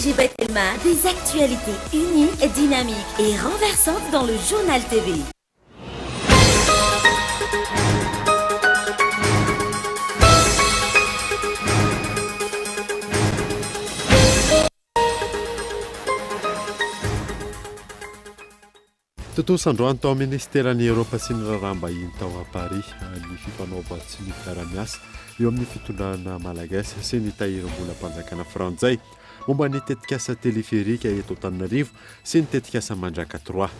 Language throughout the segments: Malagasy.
Énergie by Telma, des actualités uniques, dynamiques et renversantes dans le Journal TV. Tontosa androany tao amin'ny Minisiteran'i Eoropa sy ny Raharaham-bahiny tao Paris ny fifanaovan-tsonia mpiara-miasa eo amin'ny fitondrana malagasy sy ny Tahirimbolam-panjakana frantsay momba ny tetikasa teleferika eto Antananarivo sy ny tetikasa Mandraka Trois.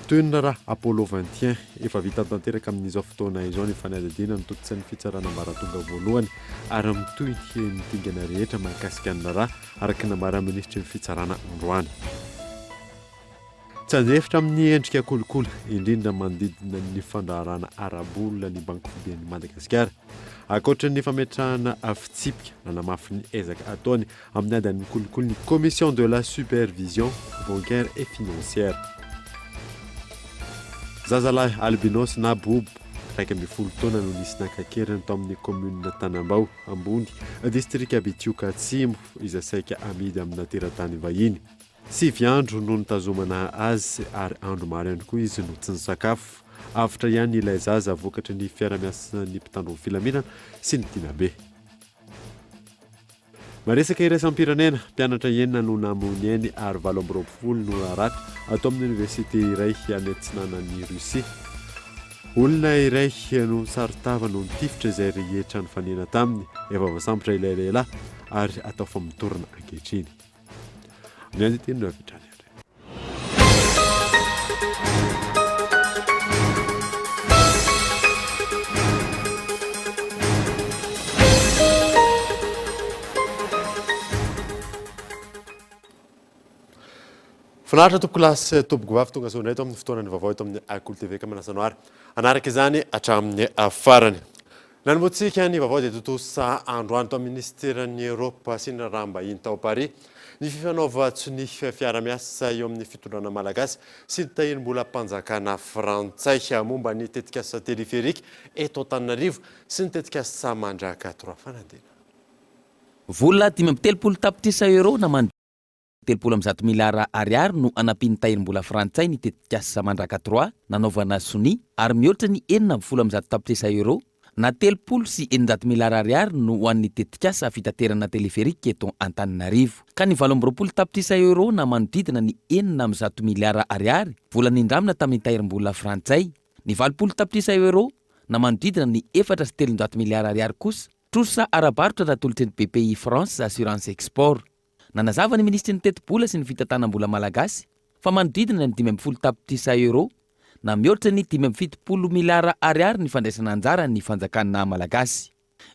Toy ny raharaha Apollo 21, efa vita tanteraka amin'izao fotoana izao ny fanadihadiana notontosain'ny fitsarana ambaratonga voalohany ary mitohy ny dingana rehetra mahakasika ny raharaha araka ny nambaran'ny minisitry ny fitsarana androany. Tsy handefitra amin'ny endrika kolikoly, indrindra manodidina ny fandraharahana ara-bola ny Banky Foiben'i Madagasikara. Ankoatra ny fametrahana fitsipika, nanamafy ny ezaka ataony amin'ny ady amin'ny kolikoly ny Commission de la Supervision Bancaire et Financière. Zazalahy albinos na bobo, 11 taona no nisy naka an-keriny tao amin'ny kaominina Tanambao Ambony, distrika Betioka Atsimo, izay saika amidy amina teratany vahiny. Sivy andro no nitazomana azy ary andro maro ihany koa izy no tsy nisakafo. Avotra ihany ilay zaza vokatry ny fiarahamiasan'ny mpitandro ny filaminana sy ny dinabe. Maresaka iraisam-pirenena, mpianatra enina no namoy ny ainy ary 28 no naratra ato amin'ny oniversite iray any atsinanan'i Russie. Olona iray no nisaron-tava no nitifitra izay rehetra nifanena taminy. Efa voasambotra ilay lehilahy ary atao famotorana ankehitriny. Ny andininy no avy hatrany ary. Finaritra tompokolahy sy tompokovavy tonga soa indray eto amin'ny fotoanan'ny vaovao eto amin'ny Akolo TV ka manasa anao ary hanaraka izany hatramin'ny farany. Nanombohantsika ny vaovao dia tontosa androany tao amin'ny Minisiteran'ny Eoropa sy ny Raharaham-bahiny tao Paris ny fifanaovan-tsonia fiara-miasa eo amin'ny fitondrana malagasy sy ny tahirim-bolam-panjakana frantsay momba ny tetikasa teleferika eto Antananarivo sy ny tetikasa Mandraka Trois Fanandena. Vola 35 tapitrisa euros na manodidina 130 miliara ariary no anampian'ny tahirim-bola frantsay ny tetikasa Mandraka Trois nanaovana sonia ary mihoatra ny 116 tapitrisa euros na 630 miliara ariary no ho an'ny tetikasa fitaterana teleferika eto Antananarivo. Ka ny 28 tapitrisa euros na manodidina ny 106 miliara ariary vola nindramina tamin'ny tahirim-bola frantsay, ny 80 tapitrisa euros na manodidina ny 304 miliara ariary kosa trosa ara-barotra natolotry ny BPI France Assurance Export. Nanazava ny minisitry ny Tetibola sy ny fitantanam-bola malagasy fa manodidina ny 15 tapitrisa euros na mihoatra ny 75 miliara ariary ny fandraisana anjara ny fanjakana malagasy.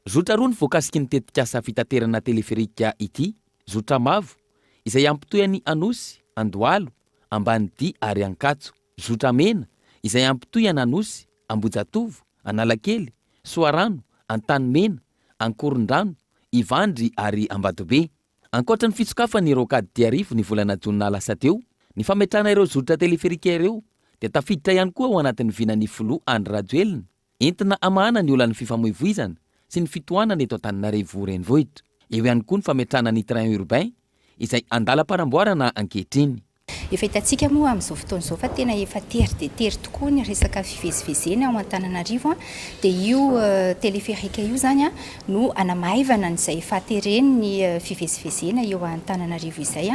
Zotra roa ny voakasiky ny tetikasa fitaterana teleferika ity, zotra mavo, izay hampitohy an'i Anosy, Andohalo, Ambanidia ary Ankatso, zotra mena, izay hampitohy an'Anosy, Ambohijatovo, Analakely, Soarano, Antanimena, Ankorondrano, Ivandry ary Ambatobe. Ankoatra ny fisokafan'ny Rocade Tiarivo ny volana jona lasa teo, ny fametrahana ireo zotra teleferika ireo dia tafiditra ihany koa ao anatin'ny vinan'ny filoha Andry Rajoelina, entina hamahana ny olan'ny fifamoivoizana sy ny fitohanana eto Antananarivo Renivohitra. Eo ihany koa ny fametrahana ny train urbain izay andalam-panamboarana ankehitriny. Efa hitantsika moa amin'izao fotoana izao fa tena efa tery dia tery tokoa ny resaka fivezivezena ao Antananarivo dia io téléphérique io izany no hanamaivana an'izay fahateren'ny fivezivezena eo Antananarivo izay.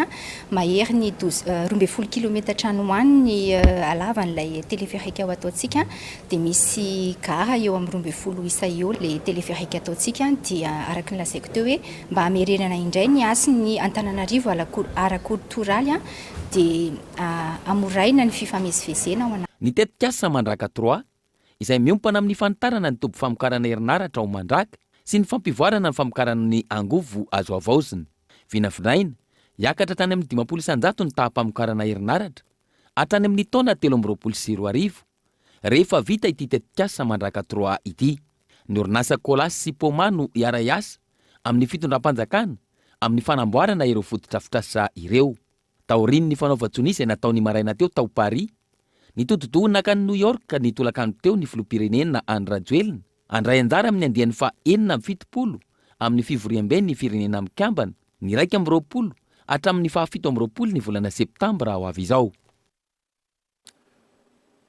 Mahery ny douze, 12 kilometatra any ho any ny halavan'ilay téléphérique ho ataontsika dia misy gara eo amin'ny 12 isa eo ilay téléphérique ataontsika dia araka ny lazaiko teo hoe Mba hamerenana indray ny hasin'ny Antananarivo ara-koltoraly dia hamoraina ny fifamezivezena ao anaty. Ny tetikasa Mandraka Trois, izay miompana amin'ny fanitarana ny toby famokarana herinaratra ao Mandraka sy ny fampivoarana ny famokarana ny angovo azo havaozina. Vinavinaina, hiakatra hatrany amin'ny 50% ny taham-pamokarana herinaratra hatrany amin'ny taona 2023 Rehefa vita ity tetikasa Mandraka Trois ity, ny orinasa Colas sy Poma no hiara-hiasa amin'ny fitondram-panjakana amin'ny fanamboarana ireo fotodrafitrasa ireo. Taorian'ny fanaovan-tsonia izay natao ny maraina teo tao Paris, nitodi-doha nankany New York ny tolakandro teo ny filoham-pirenena Andry Rajoelina, handray anjara amin'ny andiany faha 76 amin'ny fivoriamben'ny Firenena Mikambana. ny 21 hatramin'ny faha 27 ny volana septambra ho avy izao.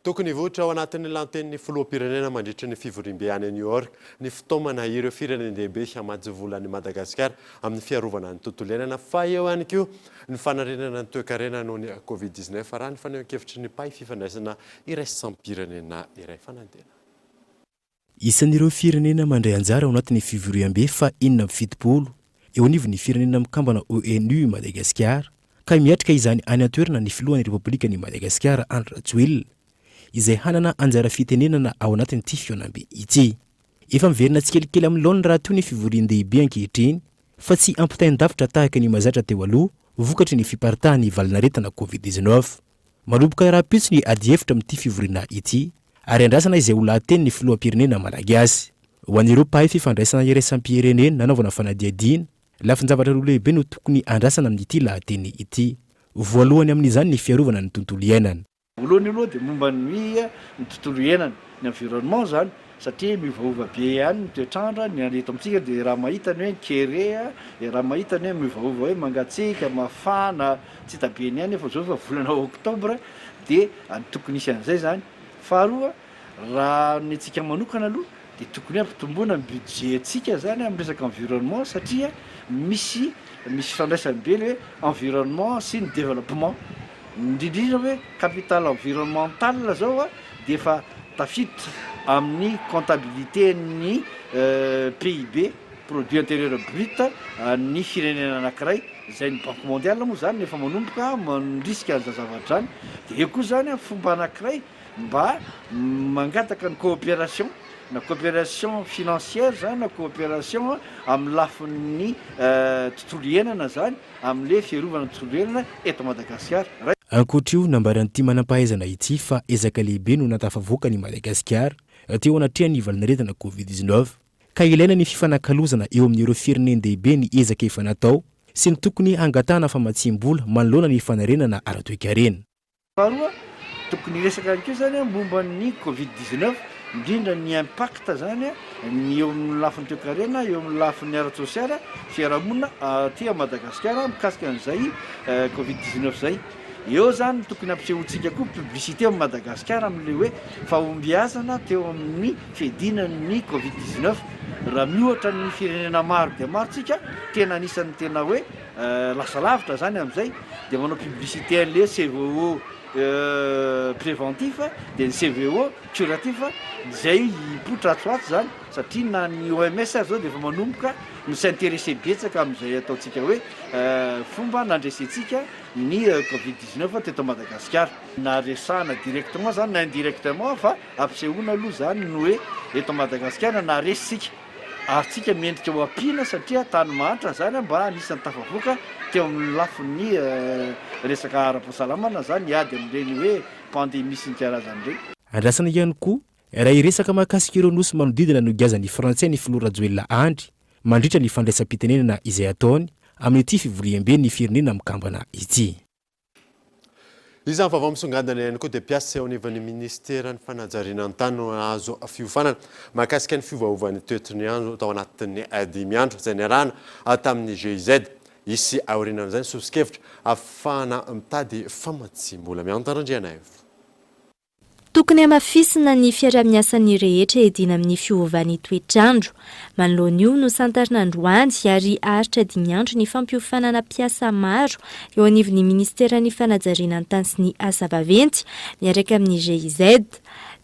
Tokony hivoitra ao anatin'ny lahatenin'ny filoham-pirenena mandritra ny fivoriambe any New York ny fitaomana ireo firenen-dehibe hamatsy vola an'i Madagasikara amin'ny fiarovana ny tontolo iainana fa eo ihany koa ny fanarenana ny toekarena noho ny Covid 19 raha ny fanehoan-kevitry ny mpahay fifandraisana iraisam-pirenena iray fanantena. Isan'ireo firenena mandray anjara ao anatin'ny fivoriambe faha 76 eo anivon'ny Firenena Mikambana ONU i Madagasikara ka miatrika izany any an-toerana ny filohan'ny Repoblikan'i Madagasikara Andry Rajoelina izay hanana anjara fitenenana ao anatin'ity fihaonambe ity. Efa miverina tsikelikely amin'ny laoniny rahateo ny fivorian-dehibe ankehitriny fa tsy ampitain-davitra tahaka ny mahazatra teo aloha vokatry ny fiparitahan'ny valanaretina Covid 19. Manomboka rahampitso ny adihevitra amin'ity fivoriana ity ary andrasana izay ho lahatenin'ny filoham-pirenena malagasy. Ho an'ireo mpahay fifandraisana iraisam-pirenena nanaovana fanadihadiana, lafin-javatra roa lehibe no tokony andrasana amin'ity lahateny ity. Voalohany amin'izany ny fiarovana ny tontolo iainana. Voalohany aloha dia momba ny ny tontolo iainana, ny environnement izany, satria miovaova be ihany ny toetr'andro, ny eto amintsika dia raha mahita ny hoe kere, raha mahita ny hoe miovaova hoe mangatsiaka, mafana, tsy hita be ny any nefa zao efa volana octobre dia tokony hisy an'izay zany. Faharoa, raha ny antsika manokana aloha dia tokony hoe ampitomboina ny budget-ntsika zany amin'ny resaka environnement satria misy misy fifandraisany be le hoe environnement sy ny développement. Indrindrindrindra hoe capital environnemental zao dia efa tafiditra amin'ny comptabilité-n'ny PIB, produit intérieur brut, an'ny firenena anankiray. Izay ny banque mondiale moa izany no efa manomboka mandrisika an'izany zavatra izany, dia eo koa izany fomba anankiray mba mangataka ny coopération, na coopération financière izany na coopération amin'ny lafiny tontolo iainana izany, amin'ilay fiarovana ny tontolo iainana eto Madagasikara. Ankoatra io, nambaran'ity manampahaizana ity fa ezaka lehibe no nahatafavoaka an'i Madagasikara teo anatrehan'ny valanaretina Covid 19. ka ilaina ny fifanakalozana eo amin'ireo firenen-dehibe ny ezaka efa natao sy ny tokony hangatahana famatsiam-bola manoloana ny fanarenana ara-toekarena. Faharoa, tokony hiresaka ihany koa izany momba ny Covid 19, indrindra ny impact izany ny eo amin'ny lafiny toekarena, eo amin'ny lafiny ara-tsosialy, fiarahamonina aty Madagasikara mikasika an'izay Covid 19 izay. Eo izany no tokony hampisehoantsika koa publicité amin'i Madagasikara amin'ilay hoe fahombiazana teo amin'ny fiadiana ny covid 19. Raha miohatra ny firenena maro dia maro tsika, tena anisan'ny tena hoe lasa lavitra izany amin'izay, dia manao publicité an'ilay CVO préventif dia ny CVO curatif izay hipoitra atsy ho atsy izany satria na ny OMS ary izao dia efa manomboka mi-s'intéresser betsaka amin'izay ataontsika hoe fomba nandresentsika ny covid 19 teto Madagasikara. Na resahana directement zany na indirectement fa ampisehoana aloha zany ny hoe eto Madagasikara naharesy tsika ary tsika mendrika ho ampiana satria tany mahantra zany mba anisan'ny tafavoaka teo amin'ny lafiny resaka ara-pahasalamana zany ady amin'ireny hoe pandemie sy ny karazany ireny. Andrasana ihany koa raha hiresaka mahakasika ireo nosy manodidina nogiazan'ny frantsay ny filoha Rajoelina Andry mandritra ny fandraisam-pitenenana izay ataony amin'ity fivoriamben'ny Firenena Mikambana ity. Isan'ny vaovao misongadina ihany koa dia mpiasa eo anivon'ny minisiteran'ny fanajariana ny tany no nahazo fiofanana mahakasika ny fiovaovan'ny toetry ny andro tao anatin'ny dimy andro izay niarahana tamin'ny GIZ. Hisy aorianan'izay ny soso-kevitra ahafahana mitady famatsiam-bola. Miantona Randrianaivo. Tokony hamafisina ny fiarahamiasan'ny rehetra hiadiana amin'ny fiovan'ny toetr'andro. Manoloana io, nosantarina androany ary haharitra dimy andro ny fampiofanana mpiasa maro eo anivon'ny minisiteran'ny fanajariana ny tany sy ny asa vaventy miaraka amin'ny GIZ.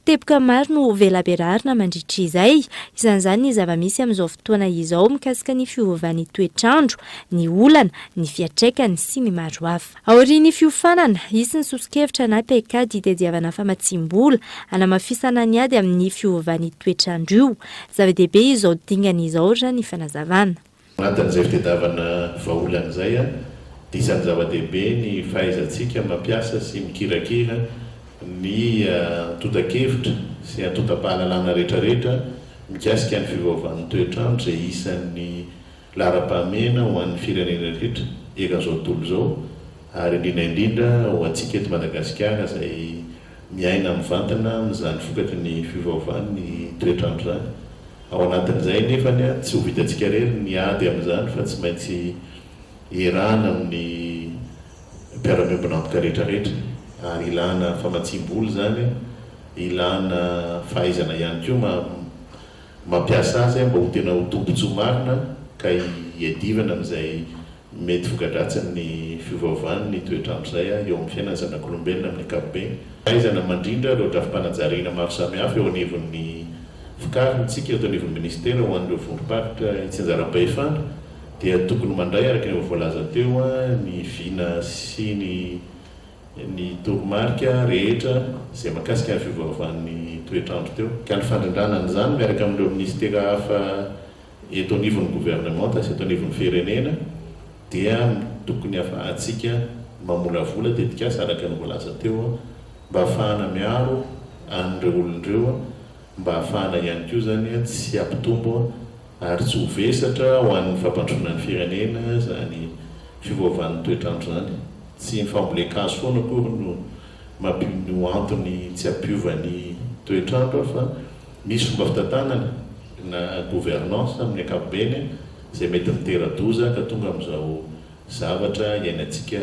Teboka maro no hovelabelarina mandritra izay, isan'izany ny zava-misy amin'izao fotoana izao mikasika ny fiovan'ny toetr'andro, ny olana, ny fiantraikany sy ny maro hafa. Aorian'ny fiofanana, hisy ny soso-kevitra na paikady hitadiavana famatsiam-bola hanamafisana ny ady amin'ny fiovan'ny toetr'andro io. Zava-dehibe izao dingana izao raha ny fanazavana. Anatin'izay fitadiavana vahaolana izay dia isan'ny zava-dehibe ny fahaizantsika mampiasa sy mikirakira ny antontan-kevitra sy antontam-pahalalana rehetrarehetra mikasika ny fiovaovan'ny toetr'andro izay isan'ny Laharam-pahamehana ho an'ny firenena rehetra eran'izao tontolo izao ary indrindra indrindra ho antsika eto Madagasikara izay miaina mivantana amin'izany vokatry ny fiovaovan'ny toetr'andro izany. Ao anatin'izay nefany tsy ho vitantsika irery ny ady amin'izany fa tsy maintsy. iarahana amin'ny mpiara-miombon'antoka rehetrarehetra ary ilana famatsiam-bola izany, ilana fahaizana ihany koa mampiasa azy mba ho tena ho tombontsoa marina ka hiadivana amin'izay mety voka-dratsin'ny fiovaovan'ny toetr'andro izay eo amin'ny fiainan'ny zanak'olombelona amin'ny ankapobeny. Fahaizana mandrindra ireo drafi-panajariana maro samihafa eo anivon'ny vokarintsika eto anivon'ny minisitera ho an'ireo vondrom-paritra itsinjaram-pahefana dia tokony mandray araka ny efa voalaza teo ny vina sy ny ny toromarika rehetra izay mahakasika ny fiovaovan'ny toetr'andro teo. Ka ny fandrindrana an'izany miaraka amin'ireo minisitera hafa eto anivon'ny governemanta sy eto anivon'ny firenena dia tokony hafahantsika mamolavola tetikasa araka ny voalaza teo mba hahafahana miaro an'ireo olona ireo mba hahafahana ihany koa izany tsy hampitombo ary tsy ho vesatra ho an'ny fampandrosoana ny firenena izany fiovaovan'ny toetr'andro izany. Tsy ny fambolen-kazo foana akory no mampi no antony tsy hampiova ny toetr'andro fa misy fomba fitantanana na gouvernance amin'ny ankapobeny izay mety mitera-doza ka tonga amin'izao zavatra iainantsika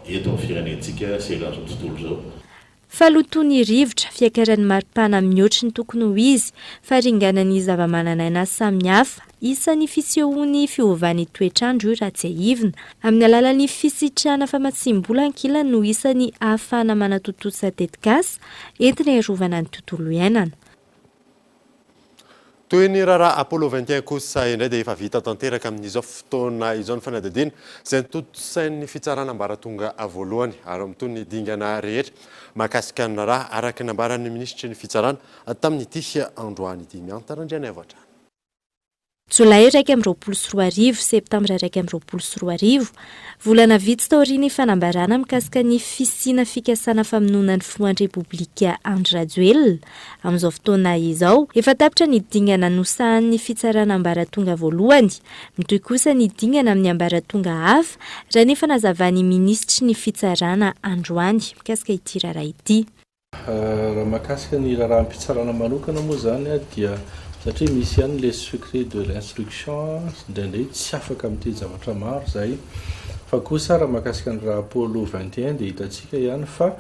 eto amin'ny firenentsika sy eran'izao tontolo izao. Fahalotoan'ny rivotra, fiakaran'ny maripana mihoatry ny tokony ho izy, faharinganan'ny zavamananaina samihafa, isan'ny fisehoan'ny fiovan'ny toetr'andro io raha tsiahivina. Amin'ny alalan'ny fisitrahana famatsiam-bola ankilany no isan'ny ahafahana manatontosa tetikasa entina hiarovana ny tontolo iainana. Toy ny raharaha Apollo 21 kosa indray dia efa vita tanteraka amin'izao fotoana izao ny fanadihadiana izay notontosain'ny fitsarana ambaratonga voalohany ary mitohy ny dingana rehetra mahakasika ny raharaha araka ny nambaran'ny minisitry ny fitsarana tamin'ity androany ity. Miantana Randrianaivo hatrany. Jolay 2021, Septambra 2021, volana vitsy taorian'ny fanambarana mikasika ny fisiana fikasana famonoana ny filohan'ny Repoblika Andry Rajoelina, amin'izao fotoana izao, efa tapitra ny dingana nosahanin'ny fitsarana ambaratonga voalohany. Mitohy kosa ny dingana amin'ny ambaratonga hafa, raha ny fanazavan'ny minisitry ny fitsarana androany mikasika ity raharaha ity. Raha mahakasika ny raharaham-pitsarana manokana moa izany dia satria misy ihany ilay secret de l'instruction indraindray tsy afaka miteny zavatra maro izahay fa kosa raha mahakasika ny raharaha Apollo 21 dia hitantsika ihany fa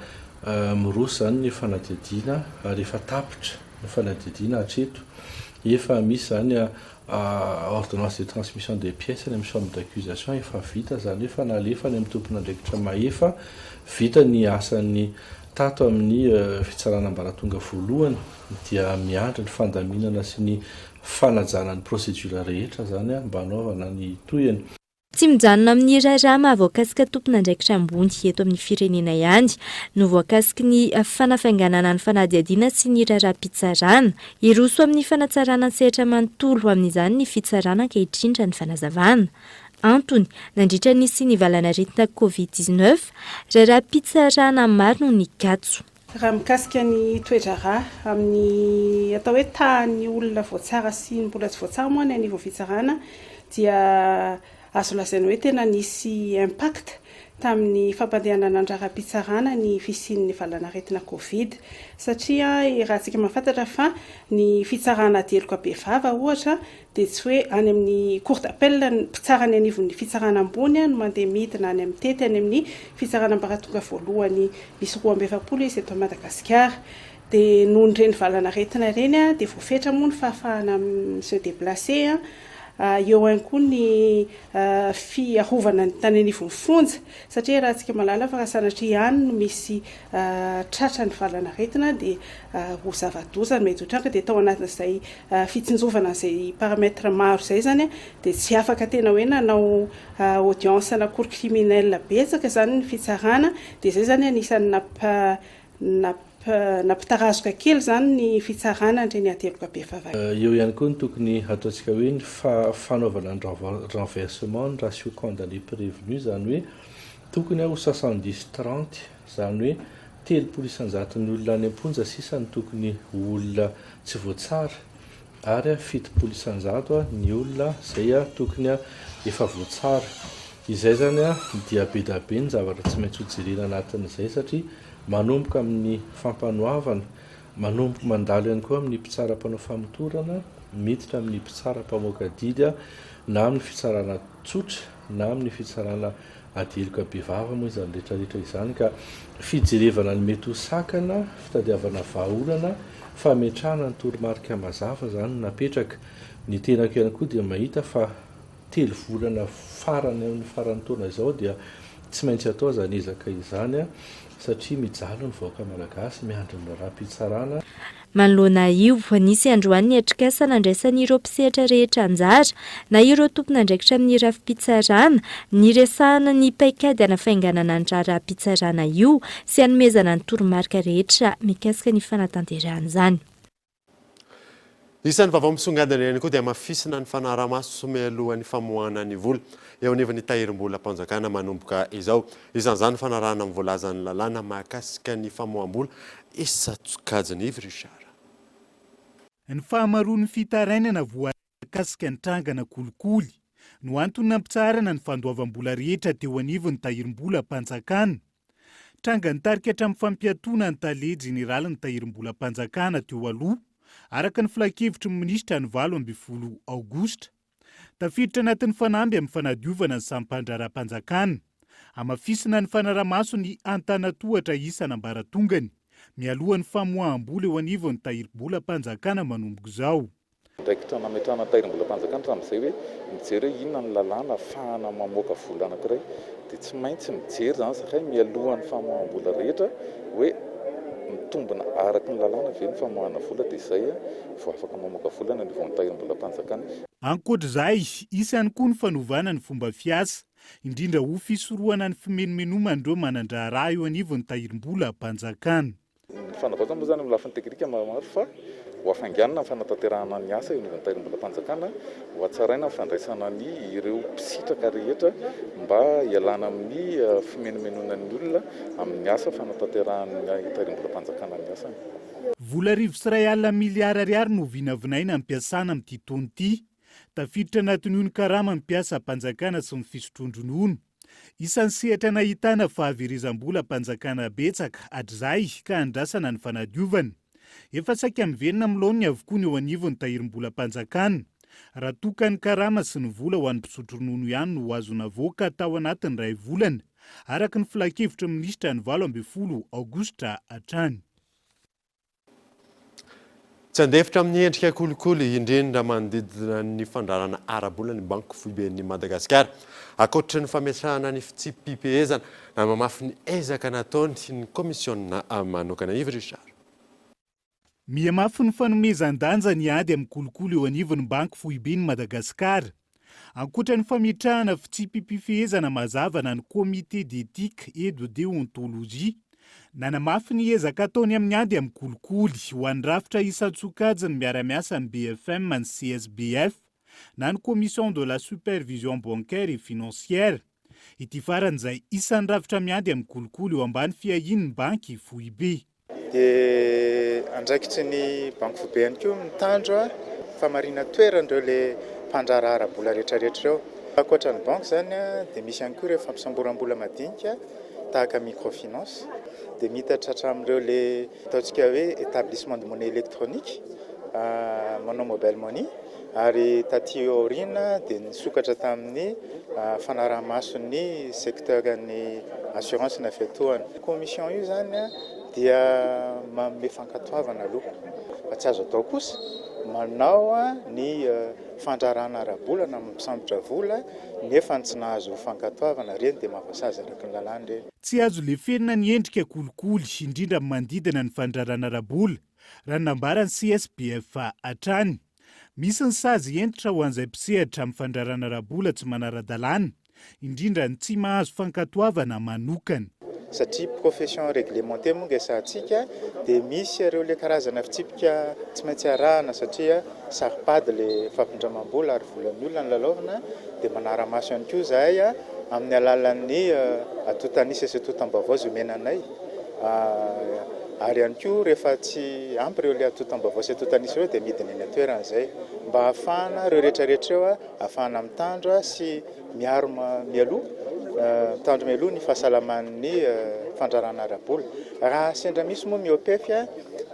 miroso izany ny fanadihadiana ary efa tapitra ny fanadihadiana hatreto. Efa misy izany Ordonnance de transmission des pièces any amin'ny chambre d'accusation efa vita, izany hoe efa nalefa any amin'ny tompon'andraikitra mahefa, vita ny asan'ny tato amin'ny fitsarana ambaratonga voalohany dia miandry ny fandaminana sy ny fanajana ny procédure rehetra izany mba hanaovana ny tohiny. Tsy mijanona amin'ny raharaha mahavoakasika tompon'andraikitra ambony eto amin'ny firenena ihany no voakasiky ny fanafainganana ny fanadihadiana sy ny raharaham-pitsarana. Hiroso amin'ny fanatsarana ny sehatra manontolo amin'izany ny fitsarana ankehitriny raha ny fanazavana. Antony, nandritra ny nisian'ny valanaretina Covid 19, raharaham-pitsarana maro no nikatso. Raha mikasika ny toe-draharaha amin'ny atao hoe tahan'ny olona voatsara sy ny mbola tsy voatsara moa any anivon'ny fitsarana dia azo lazaina hoe tena nisy impact tamin'ny fampandehanana ny raharaham-pitsarana ny fisian'ny valanaretina Covid satria iarahantsika mahafantatra fa ny fitsarana ady heloka bevava ohatra dia tsy hoe any amin'ny cour d'appel ny mpitsara any anivon'ny fitsarana ambony no mandeha midina any amin'ny tety any amin'ny fitsarana ambaratonga voalohany misy 42 izy eto Madagasikara. Dia noho ireny valanaretina ireny dia voafetra moa ny fahafahana mi-se déplacer, eo ihany koa ny fiarovana ny tany anivon'ny fonja satria raha antsika mahalala fa raha sanatria any no misy tratra ny valanaretina dia ho zava-doza ny mety ho tranga dia tao anatin'izay fitsinjovana an'izay paramètre maro izay izany dia tsy afaka tena hoe nanao audience na cour criminelle betsaka izany ny fitsarana dia izay izany anisan'ny nampitarazoka kely izany ny fitsarana an'ireny ady heloka bevava. Eo ihany koa ny tokony hataontsika hoe ny fanaovana ny renversement ny ratio condamné prévenu izany hoe tokony ho soixante-dix trente izany hoe 30 isan-jaton'ny olona any am-ponja sisa no tokony ho olona tsy voatsara ary 70% ny olona izay tokony efa voatsara. Izay izany dia be dia be ny zavatra tsy maintsy hojerena anatin'izay satria manomboka amin'ny fampanoavana, manomboka mandalo ihany koa amin'ny mpitsara mpanao famotorana, miditra amin'ny mpitsara mpamoaka didy na amin'ny fitsarana tsotra. na amin'ny fitsarana ady heloka bevava moa izany rehetra rehetra izany ka fijerevana ny mety ho sakana, fitadiavana vahaolana, fametrahana ny toromarika mazava izany no napetraka. Ny tenako ihany koa dia mahita fa telo volana farany amin'ny faran'ny taona izao dia tsy maintsy atao izany ezaka izany satria mijaly ny vahoaka malagasy miandry ny raharaham-pitsarana. Manoloana io, nisy androany ny atrikasa nandraisan'ireo mpisehatra rehetra anjara, na ireo tompon'andraikitra amin'ny rafi-pitsarana, niresahana ny paikady hanafainganana ny raharaham-pitsarana io sy hanomezana ny toromarika rehetra mikasika ny fanatanterahana izany. Isan'ny vaovao misongadina ihany koa dia hamafisina ny fanarahamaso mialohan'ny famoahana ny vola eo anivon'ny tahirim-bolam-panjakana manomboka izao. Isan'izany ny fanarahana ny voalazan'ny lalàna mahakasika ny famoaham-bola isan-tsokajiny. Yves Richard. Ny fahamaroan'ny fitarainana voakasika ny trangana kolikoly no antony nampitsaharana ny fandoavam-bola rehetra teo anivon'ny tahirim-bolam-panjakana. Tranga nitarika hatramin'ny fampiatoana ny tale jeneralin'ny Tahirimbolam-panjakana teo aloha, araka ny filankevitry ny minisitra ny 18 aogositra. Tafiditra anatin'ny fanamby amin'ny fanadiovana ny sampan-draharaham-panjakana. Hamafisina ny fanarahamaso ny antanatohatra isan'ambaratongany, mialohan'ny famoaham-bola eo anivon'ny Tahirimbolam-panjakana manomboka izao. Andraikitra nametrahana ny Tahirimbolam-panjakana hatramin'izay hoe mijery hoe inona ny lalàna ahafahana mamoaka vola anankiray dia tsy maintsy mijery izany zahay mialohan'ny famoaham-bola rehetra hoe mitombina araka ny lalàna ve ny famoahana vola dia izay vao afaka mamoaka vola ny anivon'ny Tahirimbolam-panjakana. Ankoatra izay, hisy ihany koa ny fanovana ny fomba fiasa, indrindra ho fisorohana ny fimenomenoman'ireo manan-draharaha eo anivon'ny Tahirimbolam-panjakana. Ny fanavaozana moa izany amin'ny lafiny teknika maromaro fa ho hafainganina ny fanatanterahana ny asa eo anivon'ny Tahirimbolam-panjakana, ho hatsaraina ny fandraisana ny ireo mpisitraka rehetra mba hialana amin'ny fimenomenonan'ny olona amin'ny asa fanatanterahan'ny Tahirimbolam-panjakana ny asany. Vola 1100 miliara ariary no vinavinaina hampiasana amin'ity taona ity. Tafiditra anatin'io ny karaman'ny mpiasam-panjakana sy ny fisotroan-dronono. Isan'ny sehatra nahitana fahaverezam-bolam-panjakana betsaka hatrizay ka andrasana ny fanadiovana. Efa saika miverina amin'ny laoniny avokoa ny eo anivon'ny tahirim-bolam-panjakana. Raha toa ka ny karama sy ny vola ho an'ny mpisotro ronono ihany no azo navoaka tao anatin'ny iray volana, araka ny filankevitry ny minisitra ny 18 aogositra hatrany. Tsy handefitra amin'ny endrika kolikoly, indrindra manodidina ny fandrarana ara-bola ny Banky Foiben'i Madagasikara. Ankoatry ny fametrahana ny fitsipi-pihezana, nanamafy ny ezaka nataony ny kaomisiona manokana Yves Richard. Mihamafy ny fanomezan-danja ny ady amin'ny kolikoly eo anivon'ny Banky Foiben'i Madagasikara. Ankoatra ny fametrahana fitsipi-pifehezana mazava na ny Comité d'éthique et de déontologie, nanamafy ny ezaka ataony amin'ny ady amin'ny kolikoly ho an'ny rafitra isan-tsokajiny miara-miasa amin'ny BFM ny CSBF na ny Commission de la supervision bancaire et financière. Ity farany izay isan'ny rafitra miady amin'ny kolikoly eo ambany fiahian'ny Banky Foibe. Dia andraikitry ny Banky Foibe ihany koa mitandro famarinan-toeran'ireo le mpandraharaha ara-bola rehetrarehetra ireo. Ankoatra ny banky izany dia misy ihany koa ireo fampisamboram-bola madinika tahaka microfinance. Dia miitatra hatramin'ireo le ataontsika hoe établissement de monnaie électronique manao mobile money ary taty aoriana dia nisokatra tamin'ny fanaraha-mason'ny secteur ny assurance na fiantohana. Commission io izany dia manome fankatoavana aloha fa tsy azo atao kosa manao ny fandrarana ara-bola na mampisambotra vola nefa tsy nahazo fankatoavana, ireny dia mahavoasazy araka ny lalàna ireny. Tsy azo leferina ny endrika kolikoly, indrindra amin'ny manodidina ny fandrarana ara-bola, raha ny nambaran'ny CSBF hatrany. Misy ny sazy hentitra ho an'izay mpisehatra amin'ny fandrarana ara-bola tsy manara-dalàna, indrindra ny tsy mahazo fankatoavana manokana. Satria profession réglementée moa resahantsika dia misy ireo le karazana fitsipika tsy maintsy arahana satria saro-pady le fampindramam-bola ary volan'ny olona no lalaovina dia manara-maso ihany koa izahay amin'ny alalan'ny antontan'isa sy antontam-baovao izay omena anay. Ary ihany koa rehefa tsy ampy ireo le antontam-baovao sy antontan'isa ireo dia midina eny an-toerana izay mba hahafahana ireo rehetra rehetra ireo hahafahana mitandro sy miaro mialoha mitandro mialoha ny fahasalaman'ny fandrarana ara-bola. Raha sendra misy moa mihoa-pefy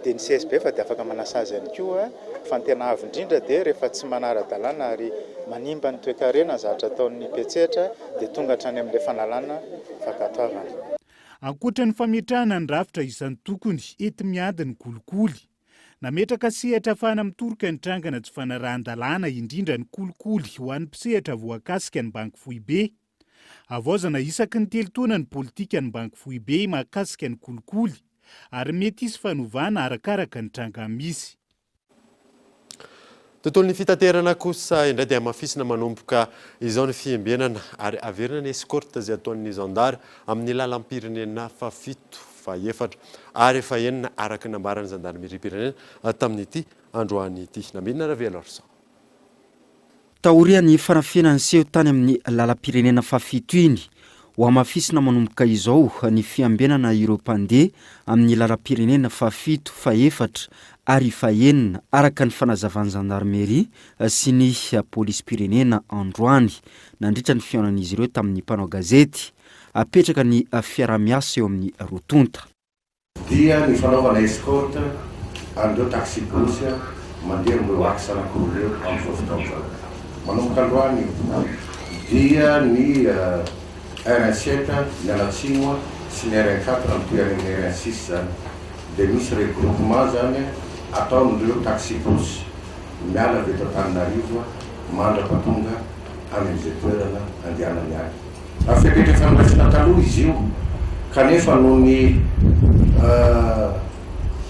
dia ny CSBF dia afaka manasazy ihany koa fa ny tena avo indrindra dia rehefa tsy manara-dalàna ary manimba ny toekarena ny zavatra ataon'ny mpiantsehatra dia tonga hatrany amin'ilay fanalana fankatoavana. Ankoatra ny fametrahana ny rafitra isan-tokony enti-miady ny kolikoly, nametraka sehatra ahafahana mitoroka ny trangana tsy fanarahan-dalàna indrindra ny kolikoly ho an'ny mpisehatra voakasika ny Banky Foibe. Havaozana isaky ny telo taona ny politikan'ny Banky Foibe mahakasika ny kolikoly ary mety hisy fanovana arakaraka ny tranga misy. Tontolon'ny fitaterana kosa indray dia hamafisina manomboka izao ny fiembenana ary averina ny escorte izay ataon'ny zandary amin'ny lalam-pirenena fahafito, fahefatra ary fahenina araka ny nambaran'ny zandarimeriam-pirenena tamin'ity androany ity. Nambinina Ravelorson. Taorian'ny fanafihana niseho tany amin'ny lalam-pirenena fahafito iny, hohamafisina manomboka izao ny fiambenana ireo mpandeha amin'ny lalam-pirenena fahafito, fahefatra ary fahenina, araka ny fanazavan'ny zandarimeria sy ny polisim-pirenena androany, nandritra ny fihaonan'izy ireo tamin'ny mpanao gazety. Apetraka ny fiaraha-miasa eo amin'ny roa tonta. Dia ny fanaovana escorte an'ireo taxi-brousse mandeha amin'ireo axe anankiroa ireo amin'izao fotoana izao. Manomboka androany io dia ny RN sept mianatsimo sy ny RN quatre mitohy any amin'ny RN six izany. Dia misy regroupement izany ataon'ireo taxi-brousse miala avy eto Antananarivo mandra-pahatonga any amin'izay toerana andehanany any. Fepetra efa noraisina taloha izy io, kanefa noho ny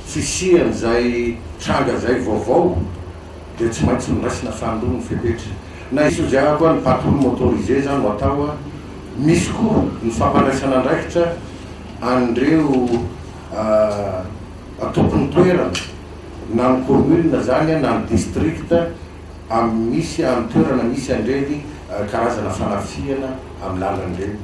fisian'izay tranga izay vaovao dia tsy maintsy noraisina fahandroa ny fepetra. Na hisy hozy aho koa ny patrouille motorisée izany ho atao, misy koa ny fampandraisana andraikitra an'ireo tompon'ny toerana na ny commune izany na ny district, amin'ny misy amin'ny toerana misy an'ireny karazana fanafihana amin'ny lalana ireny.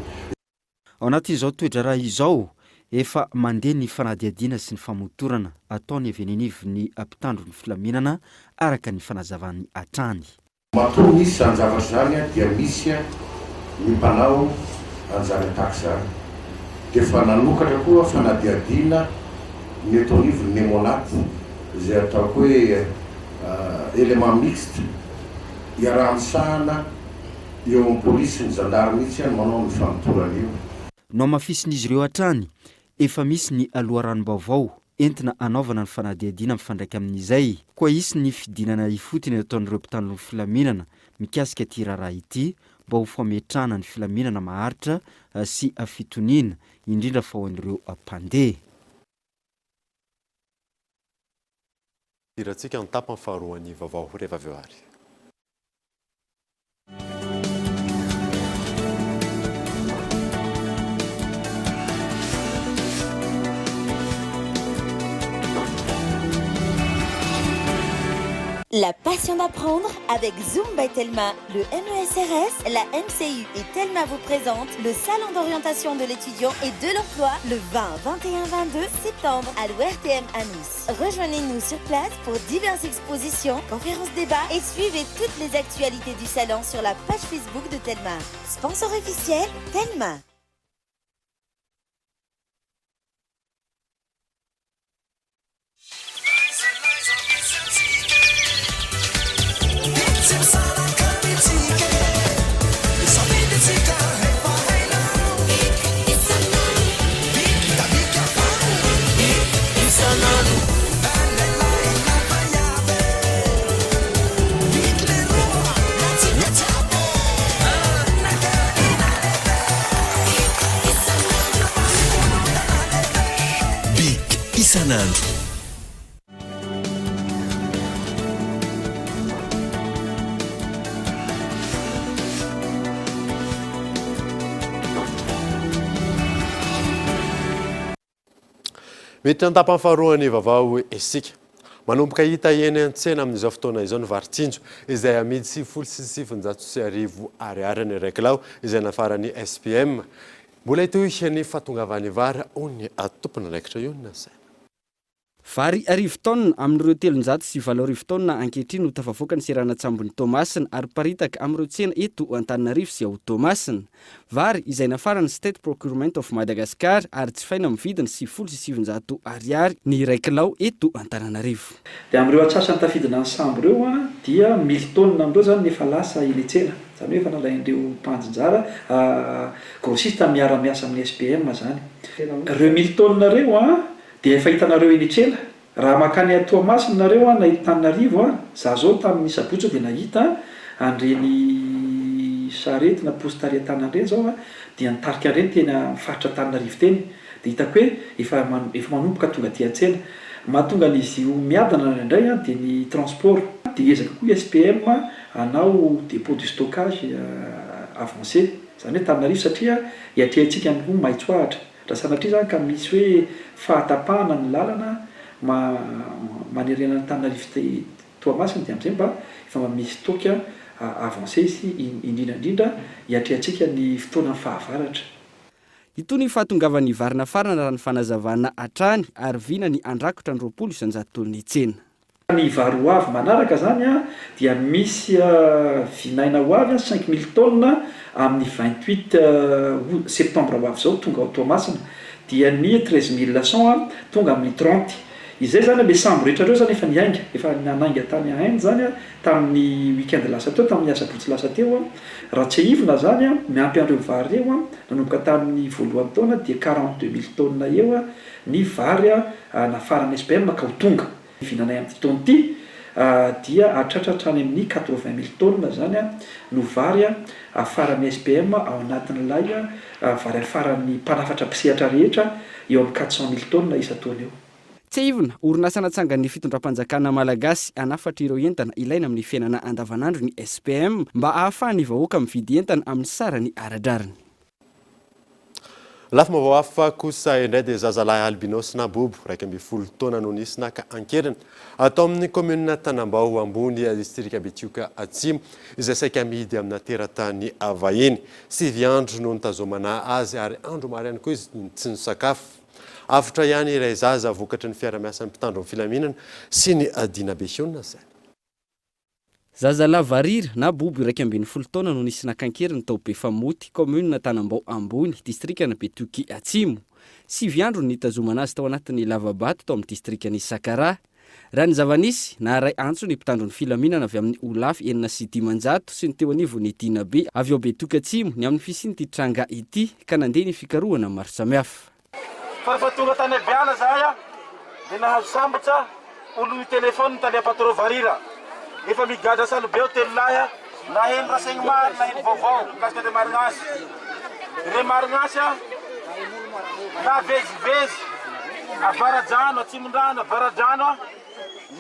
Ao anatin'izao toe-draharaha izao, efa mandeha ny fanadihadiana sy ny famotorana ataon'ny avy eny anivon'ny mpitandro ny filaminana, araka ny fanazavany hatrany. Matoa misy izany zavatra izany dia misy ny mpanao an'izany attaque izany. Dia efa nanokatra koa fanadihadiana ny eto anivon'ny Nemonat izay ataoko hoe Élément mixte iaraha-misahana eo amin'ny polisy sy ny zandary mihitsy no manao ny famotorana io. Nohamafisin'izy ireo hatrany, efa misy ny loharanom-baovao entina hanaovana ny fanadihadiana mifandraika amin'izay. Koa hisy ny fidinana ifotony ataon'ireo mpitandro ny filaminana mikasika ity raharaha ity mba ho fametrahana ny filaminana maharitra sy fitoniana, indrindra fa ho an'ireo mpandeha. Hidirantsika ny tapany faharoan'ny vaovao rehefa avy eo ary. La passion d'apprendre avec Zoom by Telma, le MESRS, la MCU et Telma vous présente le salon d'orientation de l'étudiant et de l'emploi le 20, 21, 22 septembre à l'ORTM à Nice. Rejoignez-nous sur place pour diverses expositions, conférences débats et suivez toutes les actualités du salon sur la page Facebook de Telma. Sponsor officiel, Telma. Big isan'andro. Miditra ny tapany faharoan'ny vaovao isika. Manomboka hita eny an-tsena amin'izao fotoana izao ny vary tsinjo izay amidy 1990 ariary ny iray kilao izay nafaran'ny SPM. Mbola hitohy ny fahatongavan'ny vary hoy ny tompon'andraikitra io ny nasaina. Vary arivo taonina amin'ireo 8300 taonina ankehitriny no tafavoaka ny seranan-tsambon'i Toamasina ary miparitaka amin'ireo tsena eto Antananarivo sy ao Toamasina. Vary izay nafaran'ny State Procurement of Madagascar ary jifaina amin'ny vidiny 990 ariary ny iray kilao eto Antananarivo. Dia amin'ireo antsasany tafidina ny sambo ireo dia mille tonnes amin'ireo izany no efa lasa eny an-tsena, izany hoe efa nalain'ireo mpanjinjara, grossiste miara-miasa amin'ny SPM izany. Ireo mille tonnes ireo dia efa hitanareo eny an-tsena. Raha mankany a Toamasina nareo an na eto Tananarivo an, za zao tamin'ny sabotsy zao dia nahita an'ireny charrette na pousse tarihan-tanana ireny zao an, dia nitarika an'ireny teny amin'ny faritra Antananarivo teny. Dia hitako hoe efa efa manomboka tonga aty an-tsena. Mahatonga an'izy io miadana indraindray an dia ny transport. Dia hiezaka koa SPM hanao dépôt de stockage avancé. Izany hoe Tananarivo satria hiatrehantsika ny ho maitso ahitra. Raha sanatria izany ka misy hoe fahatapahana ny lalana manerena an'Antananarivo Toamasina dia amin'izay mba efa mba misy stock avancé sy indrindra indrindra hiatrehantsika ny fotoanan'ny fahavaratra. Itony fahatongavan'ny vary nafarana raha ny fanazavana hatrany ary vina ny handrakotra ny 20% ny tsena. Ny vary ho avy manaraka zany dia misy vinaina ho avy 5000 tonnes amin'ny 28 aout septembre ho avy izao tonga ao Toamasina dia ny 13100 tonga amin'ny 30 izay zany le sambo rehetra reo zany efa niainga efa nanainga tany Inde zany tamin'ny week-end lasa teo tamin'ny asabotsy lasa teo raha tsiahivina zany miampy an'ireo vary ireo nanomboka tamin'ny voalohan'ny taona dia 42000 tonnes eo ny vary nafaran'ny SPM ka ho tonga. Ny vinanay amin'ity taona ity dia hahatratra hatrany amin'ny 80 mille tonnes izany no vary afaran'ny SPM ao anatin'ilay vary afaran'ny mpanafatra mpisehatra rehetra eo amin'ny 400 mille tonnes isan-taona eo. Tsiahivina, orinasa natsangan'ny fitondram-panjakana malagasy hanafatra ireo entana ilaina amin'ny fiainana andavanandro ny SPM mba ahafahan'ny vahoaka mividy entana amin'ny sarany ara-drariny. Lafim-baovao hafa kosa indray dia zazalahy albinos na bobo, 11 taona no nisy naka an-keriny atao amin'ny kaominina Tanambao Ambony, distrika Betioka Atsimo, izay saika amidy amina teratany vahiny. Sivy andro no nitazomana azy ary andro maro ihany koa izy no tsy nisakafo. Avotra ihany ilay zaza vokatry ny fiara-miasan'ny mpitandro ny filaminana sy ny dinabe Hionona saina. Zazalahy varira na bobo 11 taona no nisy naka an-keriny tao Befamoty, kaominina Tanambao Ambony, distrikan'i Betioky Atsimo. Sivy andro no nitazomana azy tao anatin'ny lava-bato tao amin'ny distrikan'i Sakaraha. Raha ny zava-nisy, naharay antso ny mpitandro ny filaminana avy amin'ny Holafy 506 sy ny teo anivon'ny Dinabe avy ao Betioky Atsimo ny amin'ny fisian'ity tranga ity ka nandeha ny fikarohana maro samihafa. Fa rehefa tonga tany Abiala zahay a, dia nahazo sambotsa olon'ny telephone tale patro varira. Efa migadra salobeo telo lahy a, naheno renseignement ary naheno vaovao mikasika an'i Remarignasy. Remarignasy a, navezivezy Avaradrano, Atsimondrano, Avaradrano a,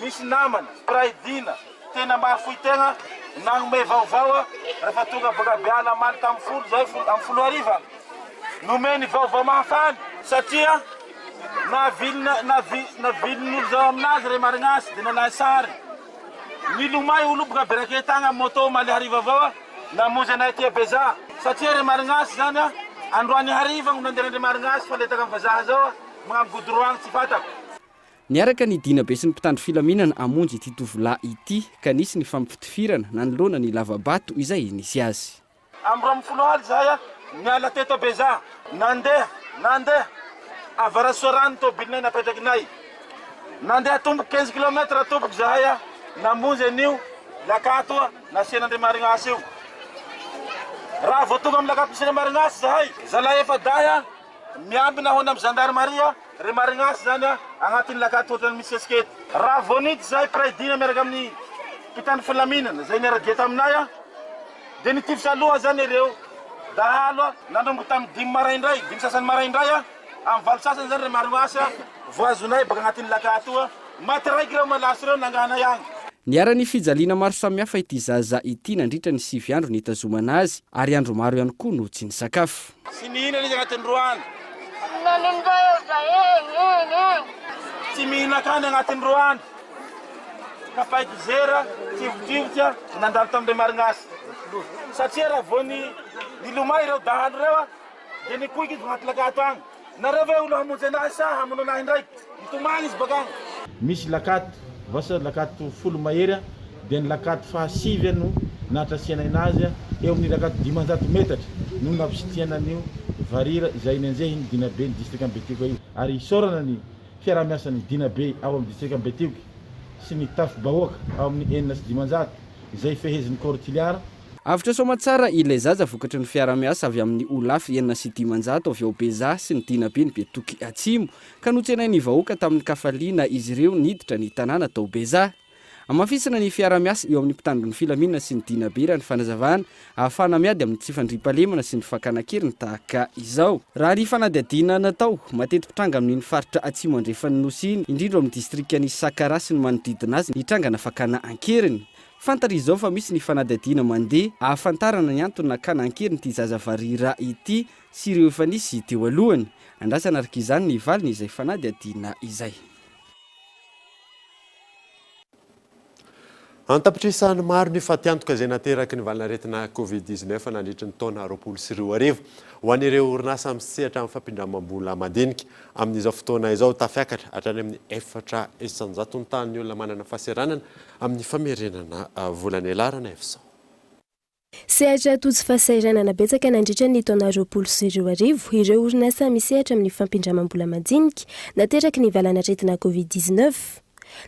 misy namana, mpiray dina, tena maro fohy tegna, nagnome vaovao a, rehefa tonga baka Abiala omaly tamin'ny folo zahay, amin'ny folo hariva. Nomeny vaovao mahafaly satria navilina navilin'olo zao aminazy re marignasy de nalahy sary nilomay olo boka berake tagny am moto omaly hariva avao a namonjy anay aty Beja satria re marignasy zany a androany hariva no nandeha ndre marignasy fa letaka am vazaha zao a magnano goudron agny tsy fatako. Niaraka ny dinabe sy ny mpitandro filaminana hamonjy ity tovolahy ity ka nisy ny fampitifirana nanoloana ny lava-bato izay nisy azy. Amin'ny 12 aly zahay a, niala teto Bezaha, nandeha, nandeha, Avarasoarano ny tobilinay napetrakinay. Nandeha tomboky quinze kilomètre tompoko zahay a, namonjy an'io lakato nasian'Andriamarignasy io. Raha vao tonga amin'ny lakato misy Andriamarignasy zahay, zalahy efa-dahy a, miambina hoany amin'ny zandarmaria, Remarignasy zany a, agnatin'ny lakato ohatran'ny misy esquette. Raha vao niditra zahay mpiray dina miaraka amin'ny mpitandro filaminana izay niara-dia taminay a, Dia nitifitra aloha zany ireo dahalo a, nanomboka tamin'ny dimy maraindray, dimy sasany maraindray a, amin'ny valo sasany zany ry Maroasy a, voazonay baka agnatin'ny lakato a, maty raiky ireo malaso ireo nanganay agny. Niharan'ny fijaliana maro samihafa ity zaza ity nandritra ny sivy andro nitazomana azy ary andro maro ihany koa no tsy nisakafo. Tsy mihinana izy agnatin'ny roa andro. Tsy mihinan-kany agnatin'ny roa andro. Kapaiky zera, tsivotриvotra, nandalo tamin'ilay marignasy. Satria raha vao ny nilomay ireo dahalo ireo dia nikoika izy anaty lakato agny. Nareo ve olo hamonjy anahy sa hamono anahy ndraiky? Nitomagny izy bakagny. Misy lakato, vasa lakato folo mahery dia ny lakato fahasivy no nahatrasianay anazy, eo amin'ny lakato 500 metatra no nampisitihana an'io varira izay nenjehin'ny Dinaben'ny distrikan'i Betioka io. Ary isaorana ny fiaraha-miasan'ny Dinabe ao amin'ny distrikan'i Betioky sy ny Tafi-bahoaka ao amin'ny 506 izay fehezin'ny Corps Toliara. Avotra soamatsara ilay zaza vokatry ny fiarahamiasa avy amin'ny Olafy 506 avy ao Bezaha sy ny Dinaben'i Betoky Atsimo ka notsenain'ny vahoaka tamin'ny kafaliana izy ireo niditra ny tanàna tao Bezaha. Hamafisina ny fiarahamiasa eo amin'ny mpitandro ny filaminana sy ny Dinabe raha ny fanazavana ahafahana miady amin'ny tsy fandriampahalemana sy ny fakana an-keriny tahaka izao. Raha ny fanadihadiana natao, mateti-pitranga amin'iny faritra atsimo andrefan'ny Nosy iny, indrindra ao amin'ny distrikan'i Sakaraha sy ny manodidina azy ny trangana fakana an-keriny. Fantatra izao fa misy ny fanadihadiana mandeha ahafantarana ny antony nakana an-keriny ity zaza varira ity sy ireo efa nisy teo alohany. Andrasana araka izany ny valiny izay fanadihadiana izay. An-tapitrisany maro ny fatiantoka izay nateraky ny valanaretina Covid 19 nandritry ny taona 2020. Ho an'ireo orinasa misehatra amin'ny fampindramam-bola madinika, amin'izao fotoana izao tafiakatra hatrany amin'ny 4% ny tahan'ny olona manana fahaseranana amin'ny famerenana vola ny laharana Efson. Sehatra tojo fahasahiranana betsaka nandritra ny taona 2020 ireo orinasa misehatra amin'ny fampindramam-bola madinika nateraky ny valanaretina Covid 19.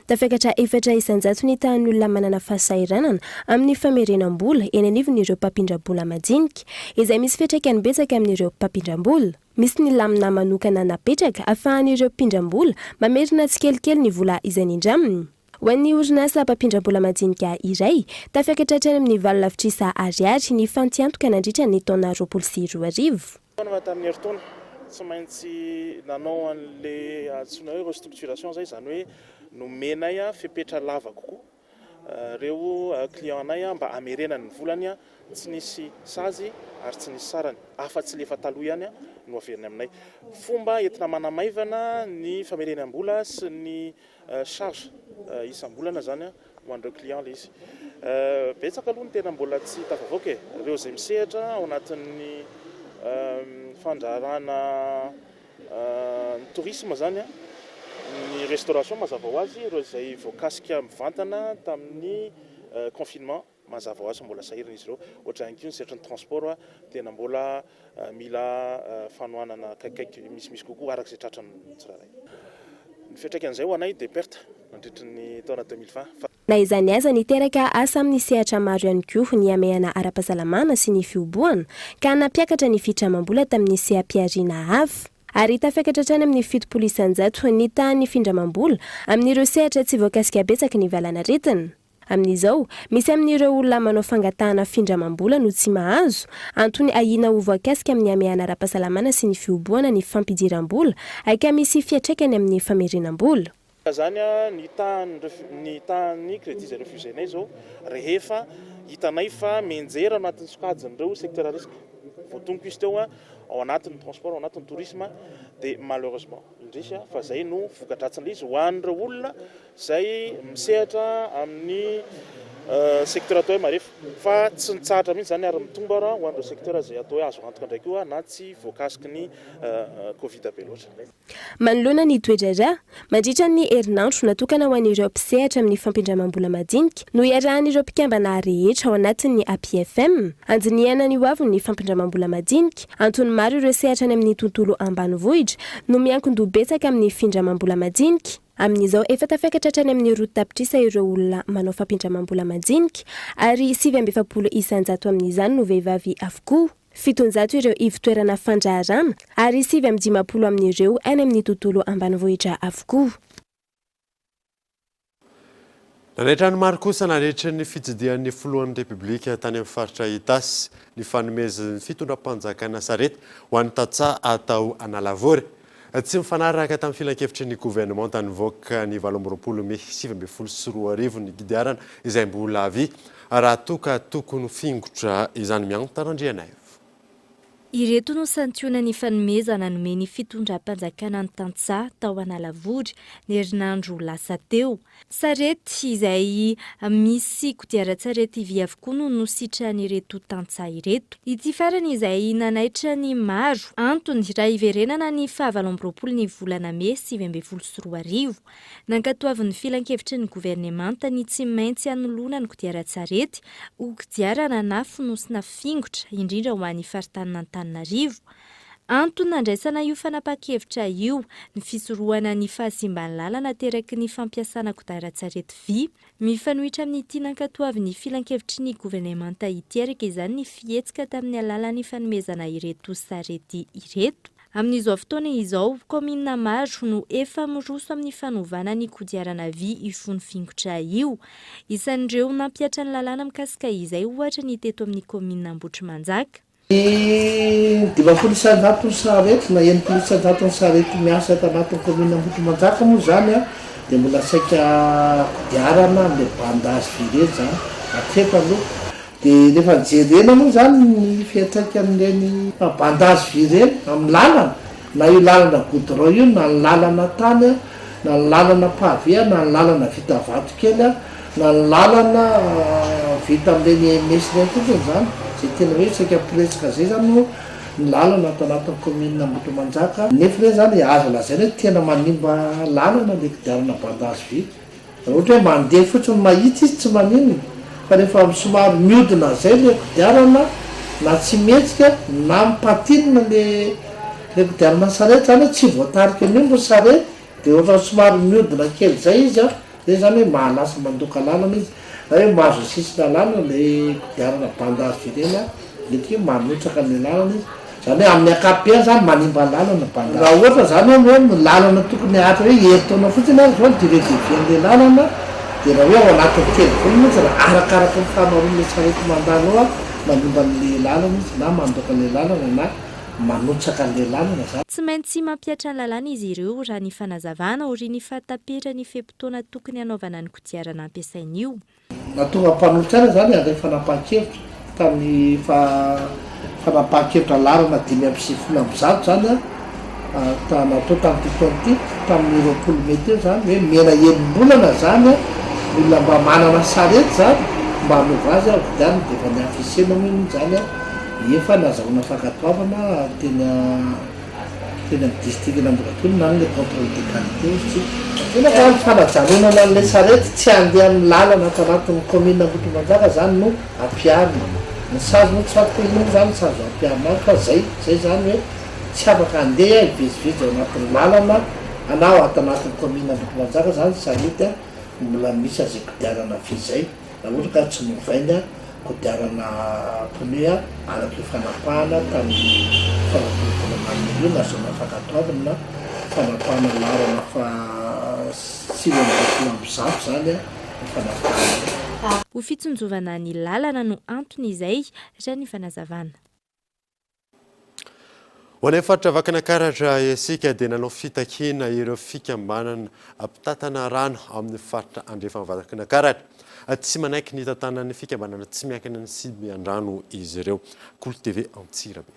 Tafiakatra 4% ny tahan'ny olona manana fahasahiranana amin'ny famerenam-bola eny anivon'ireo mpampindram-bola madinika, izay misy fiantraikany betsaka amin'ireo mpampindram-bola. Misy ny lamina manokana napetraka ahafahan'ireo mpindram-bola mamerina tsikelikely ny vola izay nindraminy. Ho an'ny orinasa mpampindram-bola madinika iray, tafiakatra hatrany amin'ny valo lavitrisa ariary ny fantiantoka nandritra ny taona 2020. Taona tamin'ny herintaona, tsy maintsy nanao an'ilay antsoina hoe restructuration izay, izany hoe nomenay fepetra lava kokoa ireo client-nay mba hamerenany ny volany, tsy nisy sazy ary tsy nisy sarany, afa-tsy ilay efa taloha ihany no averiny aminay. Fomba entina manamaivana ny famerenam-bola sy ny Charge isam-bolana zany ho an'ireo client ilay izy. Betsaka aloha ny tena mbola tsy tafavoaka e. Ireo izay misehatra ao anatin'ny fandraharahana ny tourisme zany, ny restauration mazava ho azy, ireo izay voakasika mivantana tamin'ny confinement. Mazava ho azy fa mbola sahirana izy ireo. Ohatr'izany koa ny sehatry ny transport, tena mbola mila fanohanana akaikikaiky misimisy kokoa araka izay tratran'ny tsirairay. Ny fiantraikan'izay ho anay dia perte nandritry ny taona 2020 fa. Na izany aza, niteraka asa amin'ny sehatra maro ihany koa ny hamehana ara-pahasalamana sy ny fihobohana, ka nampiakatra ny fitramam-bola tamin'ny seha-pihariana hafa. Ary tafiakatra hatrany amin'ny 70% ny tahan'ny findramam-bola amin'ireo sehatra tsy voakasika betsaky ny valanaretina. Amin'izao, misy amin'ireo olona manao fangatahana findramam-bola no tsy mahazo, antony ahiana ho voakasika amin'ny hamehana ara-pahasalamana sy ny fihobohana ny fampidiram-bola, ka misy fiantraikany amin'ny famerenam-bola. Izany ny tahan'ny ny tahan'ny crédit izay refusé-nay izao rehefa hitanay fa mianjera anatin'ny sokajin'ireo secteur à risque voatonoko izy teo ao anatin'ny transport, ao anatin'ny tourisme dia malheureusement indrisy fa izay no voka-dratsin'ilay izy ho an'ireo olona Izay misehatra amin'ny secteur atao hoe marefo. Fa tsy nitsahatra mihitsy izany ary mitombo ara ho an'ireo secteur izay atao hoe azo antoka indray koa na tsy voakasiky ny Covid be loatra. Manoloana ny toe-draharaha, mandritra ny herinandro natokana ho an'ireo mpisehatra amin'ny fampindramam-bola madinika no iarahan'ireo mpikambana rehetra ao anatin'ny APFM handinihana ny hoavin'ny fampindramam-bola madinika. Antony maro ireo sehatra any amin'ny tontolo ambanivohitra no miankin-doha betsaka amin'ny findramam-bola madinika. Amin'izao, efa tafiakatra hatrany amin'ny roa tapitrisa ireo olona manao fampindramam-bola madinika, ary 49% amin'izany no vehivavy avokoa. 700 ireo ivon-toerana fandraharana, ary 59 amin'ireo any amin'ny tontolo ambanivohitra avokoa. Nanaitra ny maro kosa nandritry ny fitsidihan'ny filohan'ny Repoblika tany amin'ny faritra Itasy ny fanomezan'ny fitondram-panjakana sarety ho an'ny tantsaha atao Analavory. Tsy mifanaraka tamin'ny filankevitry ny governemanta nivoaka ny 28 mey 2019 ny kodiarana izay mbola havia raha toa ka tokony fingotra izany Mianta Randrianaivo. Ireto no santionan'ny fanomezana nomen'ny fitondram-panjakana ny tantsaha tao Analavory ny herinandro lasa teo. Sarety izay misy kodiaran-tsarety vy avokoa no nositrahan'ireto tantsaha ireto. Ity farany izay nanaitra ny maro. Antony, raha hiverenana ny faha 28 ny volana mey 2019. Nankatoavin'ny filankevitry ny governemanta ny tsy maintsy hanoloana ny kodiaran-tsarety ho kodiarana na fonosina fingotra, indrindra ho an'ny faritanin'Antananarivo. Antony nandraisana io fanapahan-kevitra io ny fisorohana ny fahasimban'ny lalana ateraky ny fampiasana kodiaran-tsarety vy. Mifanohitra amin'ity nankatoavin'ny filankevitry ny governemanta ity araka izany ny fihetsika tamin'ny alalan'ny fanomezana ireto sarety ireto. Amin'izao fotoana izao, kaominina maro no efa miroso amin'ny fanovana ny kodiarana vy io fono fingotra io. Isan'ireo nampihatra ny lalàna mikasika izay ohatra ny teto amin'ny kaominina Ambohitrimanjaka. Ny 50% sarety na 60% sarety miasa eto anatin'ny kaominina Ambohitrimanjaka moa izany dia mbola saika kodiarana amin'ilay bandage vy ireny izany hatreto aloha. Dia rehefa jerena moa izany ny fiantraikan'ireny bandage vy ireny amin'ny lalana, na io lalana goudron io na ny lalana tany na ny lalana pavé na ny lalana vita vato kely na ny lalana vita amin'ireny EMS ireny fotsiny izany, izay tena hoe saika presque izay izany no ny lalana ato anatin'ny commune Ambohitrimanjaka, nefa ireny izany azo lazaina hoe tena manimba lalana ilay kodiarana bandage vy. Raha ohatra hoe mandeha fotsiny mahitsy izy tsy maninona fa rehefa somary miodina zay le kodiarana na tsy mihetsika na mi-patine le le kodiarana sarety zany hoe tsy voatarika an'io ny sarety de ohatrany somary miodina kely zay izy an, zay zany hoe mahalasa mandoka lalana izy, na hoe mahazo sisina lalana le kodiarana bandage ireny an, mety hoe manotsaka an'le lalana izy. Izany hoe amin'ny ankapobeny izany manimba lalana ny bandage. Raha ohatra izany hoe hoe ny lalana tokony haharitra hoe herintaona fotsiny ary izao ny durée de vie an'ilay lalana dia raha hoe ao anatin'ny telo volana izy raha arakaraky ny fahamaroan'ilay sarety mandalo ao manimba an'ilay lalana izy na mandoaka an'ilay lalana na manotsaka an'ilay lalana izany. Tsy maintsy mampihatra ny lalàna izy ireo raha ny fanazavana aorian'ny fahataperan'ny fe-potoana tokony hanaovana ny kodiarana ampiasaina io. Nahatonga mpanolotsaina izany handray fanapahan-kevitra tamin'ny fanapahan-kevitra laharana 195 izany natao tamin'ity taona ity, tamin'ny 20 mey teo izany, hoe omena enim-bolana izany ny olona mba manana sarety izany mba hanova azy hovidianina dia efa ni-afficher-na moa iny izany efa nazahoana fankatoavana teny Teny amin'ny distrikan'Ambohidratrimo na ny contrôle de qualité hozy tsika. Tena fa ny fanajanonana an'ilay sarety tsy handeha amin'ny lalana ato anatin'ny commune Ambohitrimanjaka zany no ampiharina. Ny sazy moa tsy fantako hoe inona moa zany ny sazy ho ampiharina any fa zay, zay zany hoe tsy afaka handeha hivezivezy ao anatin'ny lalana na ao ato anatin'ny commune Ambohitrimanjaka zany sarety mbola misy an'izay kodiarana vy zay raha ohatra ka tsy novaina Kodiarana pneu araka io fanapahana tamin'ny faharoapolo volana mey io nahazoana fankatoavana na fanapahana laharana faha 129 izany io fanapahana io. Ho fitsinjovana ny lalana no antony izay, raha ny fanazavana. Ho anay faritra Vakinakaratra isika dia nanao fitakiana ireo fikambanana mpitantana rano amin'ny faritra andrefan'i Vakinakaratra. Tsy manaiky ny hitantanan'ny fikambanana tsy miankina ny Simiandrano izy ireo. Kolo TV Antsirabe.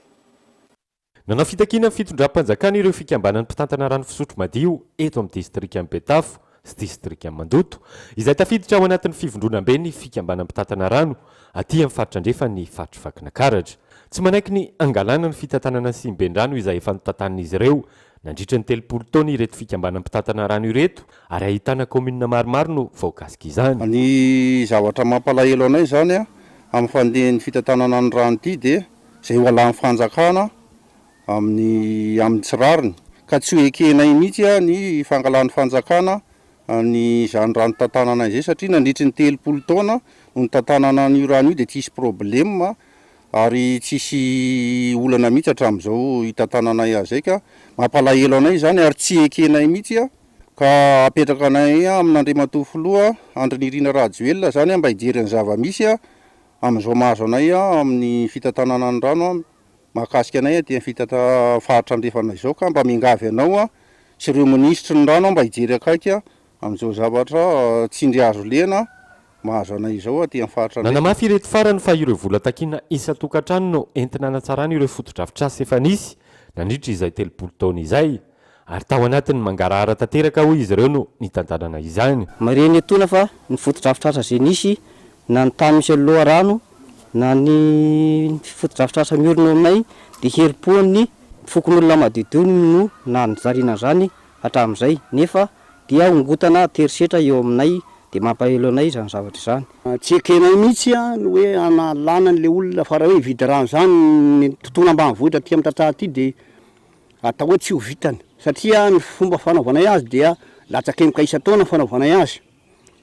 Nanao fitakiana amin'ny fitondram-panjakana ireo fikambanan'ny mpitantana rano fisotro madio eto amin'ny distrikan'i Betafo sy distrikan'i Mandoto, izay tafiditra ao anatin'ny fivondronamben'ny fikambanan'ny mpitantana rano aty amin'ny faritra andrefan'ny faritr'i Vakinakaratra. Tsy manaiky ny hangalana ny fitantanana siniben-drano izay efa notantanin'izy ireo nandritra ny 30 taona ireto fikambanan'ny mpitantana rano ireto ary ahitana kaominina maromaro no voakasik'izany. Ny zavatra mampalahelo anay izany amin'ny fandehan'ny fitantanana ny rano ity dia izay ho alan'ny fanjakana amin'ny amin'ny tsy rariny ka tsy ho ekenay mihitsy ny fangalan'ny fanjakana an'izany rano tantanana izay satria nandritry ny 30 taona no nitantanana an'io rano io dia tsisy problème ary tsisy olana mihitsy hatramin'izao hitantananay azy izay ka mampalahelo anay izany ary tsy ekenay mihitsy ka apetraka anay amin'Andriamatoa Filoha Andry Nirina Rajoelina izany mba hijery ny zava-misy amin'izao mahazo anay amin'ny fitantanana ny rano Mahakasika anay aty amin'ny faritra andrefana izao ka mba miangavy anao sy ireo minisitry ny rano mba hijery akaiky amin'izao zavatra tsindry hazo lena. mahazo anay izao aty amin'ny faritra andrefana. Nanamafy ireto farany fa ireo vola takiana isan-tokantrano no entina hanatsarana ireo fotodrafitrasa efa nisy nandritra izay 30 taona izay, ary tao anatin'ny mangarahara tanteraka hoy izy ireo no nitantanana izany. Marihina etoana fa ny fotodrafitrasa izay nisy na ny tany misy ny loharano na ny fotodrafitrasa miorina eo aminay dia herim-pon'ny fokonolona madiodio no nanjariana an'izany hatramin'izay nefa dia ongotana an-terisetra eo aminay dia mampahelo anay izany zavatra izany. Tsy ekenay mihitsy ny hoe hanalana an'ilay olona fa raha hoe hividy rano izany ny tontolo ambanivohitra aty amin'ny tantsaha aty dia atao hoe tsy ho vitany satria ny fomba fanaovanay azy dia latsakemboka isan-taona ny fanaovanay azy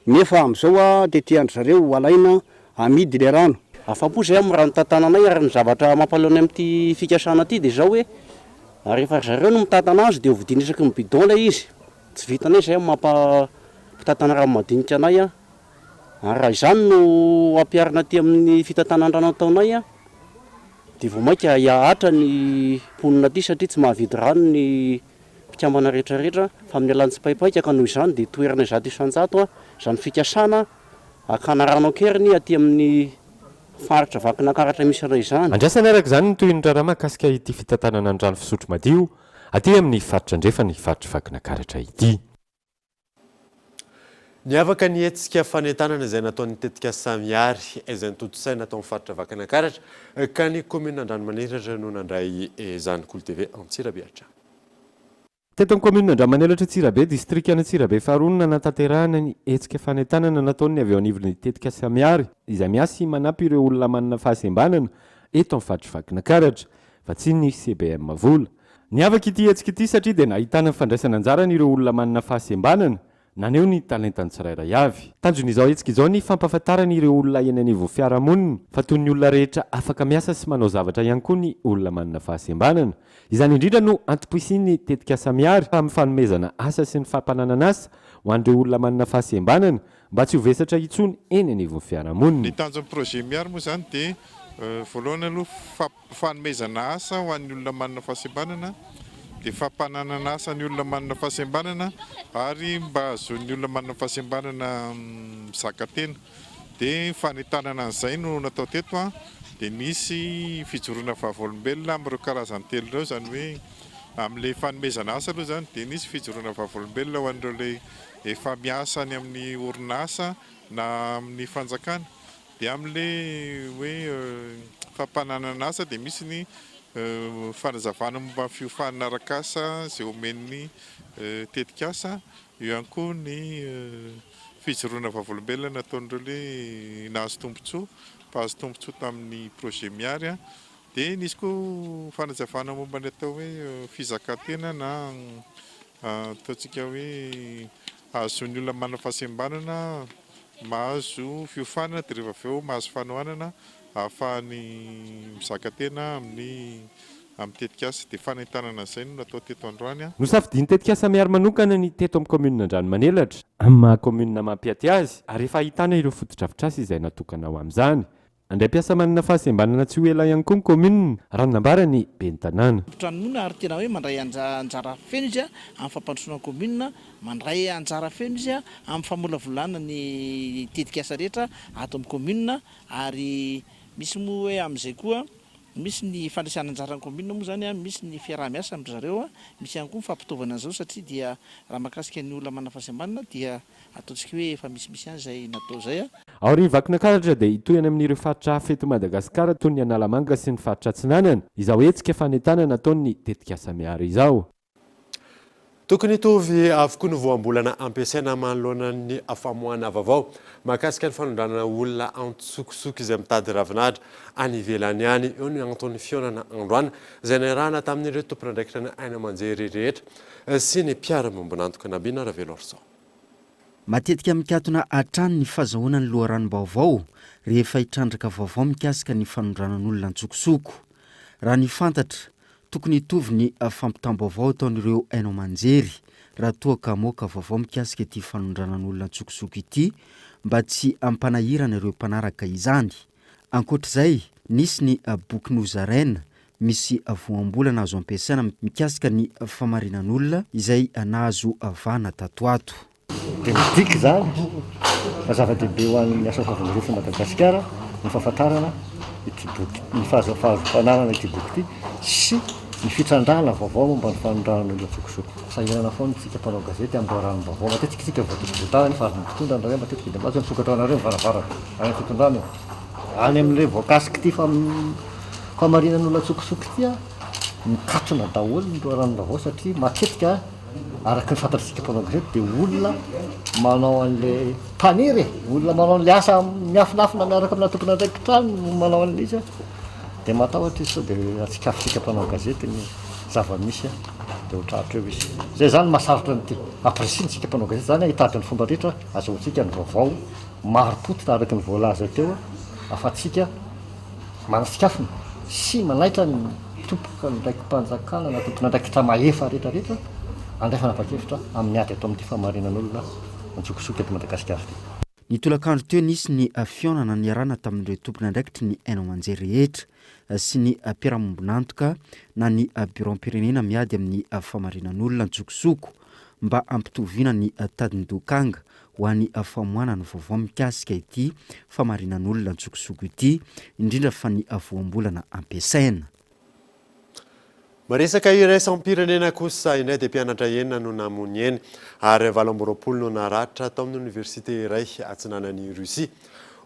nefa amin'izao dia tian-dry zareo alaina amidy ilay rano. Afa-po izay amin'ny rano tantananay ary ny zavatra mampalahelo anay amin'ity fikasana ity dia izao hoe rehefa ry zareo no mitantana azy dia hovidiana isaky ny bidon ilay izy, tsy vitanay izay amin'ny mampa mpitantana rano madinika anay ary raha izany no ampiharina aty amin'ny fitantanan-drano ataonay dia vao mainka hihahatra ny mponina aty satria tsy mahavidy rano ny mpikambana rehetrarehetra fa amin'ny alalan'ny tsipaipaika ka noho izany dia toerana 100% izany fikasana hakana rano an-keriny aty amin'ny faritra Vakinankaratra misy anay izany. Andrasana araka izany ny tohin'ny raharaha mahakasika ity fitantanana ny rano fisotro madio aty amin'ny faritra andrefan'ny faritr'i Vakinankaratra ity. Niavaka ny hetsika fanentanana izay nataon'ny tetikasa Mihary izay notontosaina tao amin'ny faritra Vakinankaratra ka ny kaominina Andranomanelatra no nandray izany. Kolo TV Antsirabe hatrany. Teto amin'ny kaominina Andramanelatra Antsirabe, distrikan'Antsirabe faharoa no nanatanterahana ny hetsika fanentanana nataon'ny avy eo anivon'ny tetikasa Mihary izay miasa sy manampy ireo olona manana fahasembanana eto amin'ny faritr'i Vakinankaratra, vatsian'ny CBM vola. Niavaka ity hetsika ity satria dia nahitana ny fandraisana anjaran'ireo olona manana fahasembanana naneho ny talentany tsirairay avy. Tanjon'izao hetsika izao ny fampahafantarana ireo olona eny anivon'ny fiarahamonina fa toy ny olona rehetra afaka miasa sy manao zavatra ihany koa ny olona manana fahasembanana. Izany indrindra no antom-pisian'ny tetikasa Mihary amin'ny fanomezana asa sy ny fampananana asa ho an'ireo olona manana fahasembanana mba tsy ho vesatra intsony eny anivon'ny fiarahamonina. Ny tanjon'ny projet Mihary moa izany dia voalohany aloha fanomezana asa ho an'ny olona manana fahasembanana, dia fampananana asa ny olona manana fahasembanana ary mba hahazoan'ny olona manana fahasembanana mizaka tena. Dia fanentanana an'izay no natao teto, dia nisy fijoroana vavolombelona amin'ireo karazany telo ireo, izany hoe amin'ilay fanomezana asa aloha izany dia nisy fijoroana vavolombelona ho an'ireo ilay efa miasa any amin'ny orinasa na amin'ny fanjakana. Dia amin'ilay hoe fampananana asa dia misy ny fanazavana momba ny fiofanana arak'asa izay omen'ny tetikasa, eo ihany koa ny fijoroana vavolombelona nataon'ireo ilay nahazo tombontsoa, mpahazo tombontsoa tamin'ny projet Mihary. Dia nisy koa fanazavana momba ny atao hoe fizakan-tena na ataontsika hoe ahazoan'ny olona manana fahasembanana Mahazo fiofanana dia rehefa avy eo mahazo fanohanana ahafahany mizaka tena amin'ny amin'ny tetikasa. Dia fanentanana an'izay no natao teto androany. Nosafidian'ny tetikasa Mihary manokana ny teto amin'ny kaominina Andranomanelatra, amin'ny maha kaominina mampiaty azy ary efa ahitana ireo fotodrafitrasa izay natokana ho amin'izany. Handray mpiasa manana fahasembanana tsy ho ela ihany koa ny kaominina, raha ny nambaran'ny ben'ny tanàna. Tranomonina ary tena hoe mandray anjara feno izy amin'ny fampandrosoana ny kaominina, mandray anjara feno izy amin'ny famolavolana ny tetikasa rehetra ato amin'ny kaominina ary misy moa hoe amin'izay koa misy ny fandraisana anjara ny kaominina moa izany, misy ny fiaraha-miasa amin-dry zareo, misy ihany koa ny fampitaovana an'izao satria dia raha mahakasika ny olona manana fahasembanana dia Ataontsika hoe efa misimisy ihany izay natao izay a. Aorian'i Vakinankaratra dia hitohy any amin'ireo faritra hafa eto Madagasikara toy ny Analamanga sy ny faritra Atsinanana izao hetsika fanentanana ataon'ny tetikasa Mihary izao. Tokony hitovy avokoa ny voambolana ampiasaina manoloana ny famoahana vaovao mahakasika ny fanondranana olona an-tsokosoko izay mitady ravinahitra any ivelany any. Eo no anton'ny fihaonana androany izay niarahana tamin'ireo tompon'andraikitra ny haino aman-jery rehetra sy ny mpiara-miombon'antoka Nabina Raveloarison. Matetika mikatona hatrany ny fazahoana ny loharanom-baovao rehefa hitrandraka vaovao mikasika ny fanondranan'olona an-tsokosoko. Raha ny fantatra, tokony hitovy ny fampitam-baovao ataon'ireo haino aman-jery raha toa ka hamoaka vaovao mikasika ity fanondranan'olona an-tsokosoko ity mba tsy hampanahirana ireo mpanaraka izany. Ankoatra izay, nisy ny boky nozaraina misy voambolana azo ampiasaina mikasika ny famarinan'olona izay nahazo vahana tato ato. Dia midika izany Fa zava-dehibe ho an'ny asa fahavonjy Madagasikara ny fahafantarana ity boky, ny fahazo-fananana ity boky ity sy ny fitrandrahana vaovao momba ny fanondranana olona an-tsokosoko. Sahirana foana isika mpanao gazety amin'ny loharanom-baovao. Matetika isika voatokotokotana nefa azon'ny mpitondra indraindray matetika dia milaza hoe misokatra ho anareo ny varavarana any amin'ny fitondrana io. Any amin'ilay voakasik'ity famarinan'olona an-tsokosoko ity, mikatona daholo ny loharanom-baovao satria matetika Araka ny fantatsika mpanao gazety dia olona manao an'ilay mpanery e, olona manao an'ilay asa miafinafina miaraka amina tompon'andraikitra any no manao an'ilay izy dia matahotra izy sao dia atsikafotsika mpanao gazety ny zava-misy dia ho tratra eo izy. Izay izany mahasarotra an'ity. Ampirisihina isika mpanao gazety izany hitady ny fomba rehetra azahoantsika ny vaovao marim-pototra araka ny voalaza teo ahafahantsika manatsikafona sy manaitra ny tompon'andraiki-panjakana na tompon'andraikitra mahefa rehetra rehetra handray fanapahan-kevitra amin'ny ady atao amin'ity fahamarinan'olona antsokosoko eto Madagasikara ity. Ny tolakandro teo nisy ny fihaonana niarahana tamin'ireo tompon'andraikitry ny haino aman-jery rehetra sy ny mpiara-mombon'antoka na ny biraom-pirenena miady amin'ny fahamarinan'olona antsokosoko mba hampitoviana ny tadin-dokanga ho an'ny famoahana ny vaovao mikasika ity famarinan'olona antsokosoko ity, indrindra fa ny voambolana ampiasaina. Miresaka iraisam-pirenena kosa indray dia mpianatra enina no namoy aina ary 28 no naratra tao amin'ny oniversite iray atsinanan'i Russie.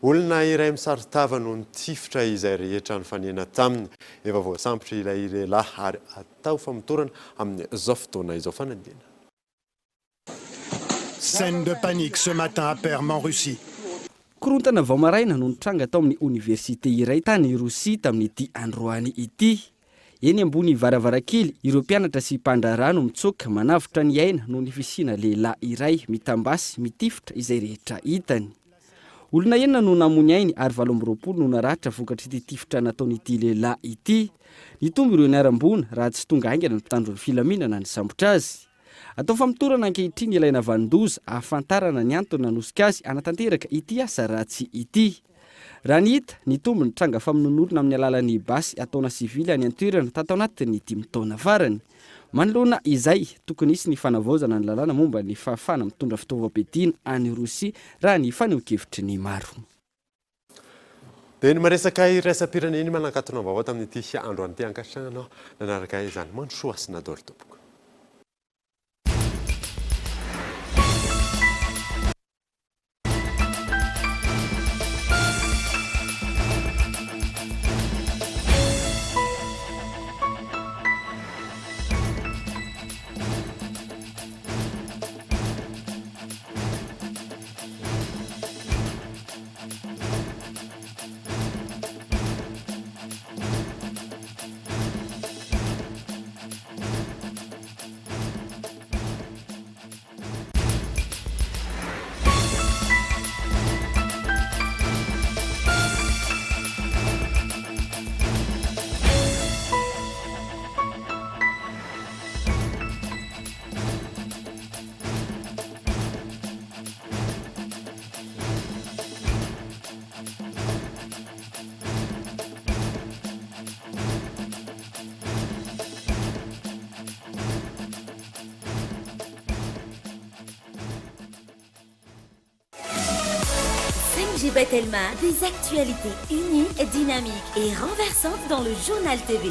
Olona iray misaron-tava no nitifitra izay rehetra nifanena taminy. Efa voasambotra ilay lehilahy ary atao famotorana amin'izao fotoana izao. Fanadihadiana. Scène de panique ce matin à Perm en Russie. Korontana vao maraina no nitranga tao amin'ny oniversite iray tany Rosia tamin'ity androany ity. Eny ambony varavarankely, ireo mpianatra sy mpandraharaha no mitsoaka manavotra ny aina noho ny fisiana lehilahy iray mitam-basy mitifitra izay rehetra hitany. Olona enina no namoy ny ainy ary 28 no naratra vokatr'ity tifitra nataon'ity lehilahy ity. Nitombo ireo niharam-boina raha tsy tonga haingana ny mpitandro ny filaminana nisambotra azy. Atao famotorana ankehitriny ilay navanon-doza ahafantarana ny antony nanosika azy hanatanteraka ity asa ratsy ity. Raha ny hita, nitombo ny tranga famonoan'olona amin'ny alalan'ny basy ataona sivily any an-toerana tato anatin'ny dimy taona farany. Manoloana izay, tokony hisy ny fanavaozana ny lalàna momba ny fahafahana mitondra fitaovam-piadiana any Rosia raha ny fanehoan-kevitry ny maro. Dia ny miresaka iraisam-pirenena manakatona vaovao tamin'ity androany ity ankasitrahana anao nanaraka izany. Mandrosoa hasina daholo tompoko. 5G by Telma, des actualités uniques, dynamiques et renversantes dans le journal TV.